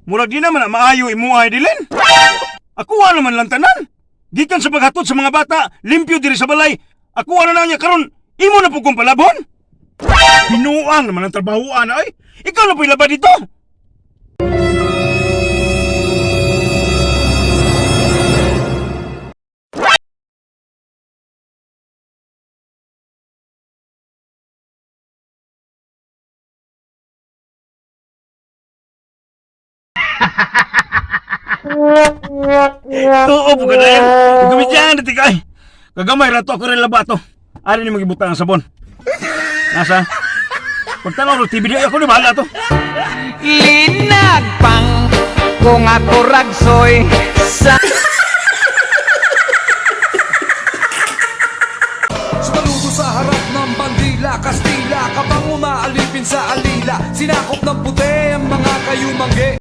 Murag di naman na maayo imuha dilin. Ako naman lang tanan. Gikan sa paghatod sa mga bata, limpyo diri sa balay. Ako na na niya karon, imo na po kong palabon. Binuang naman ang trabahoan ay. Ikaw na po'y laba dito. Oo, po ka na yan. Gumidyan, dati ka ay. Kagamay, rato ako rin laba to. Ari ni magibutang ang sabon. Nasa? Pagtanaw ro TV di ako ni bahala to. Linagpang kung ako ragsoy sa Sumaludo sa harap ng bandila, Kastila, kabang umaalipin sa alila. Sinakop ng puti ang mga kayumangge.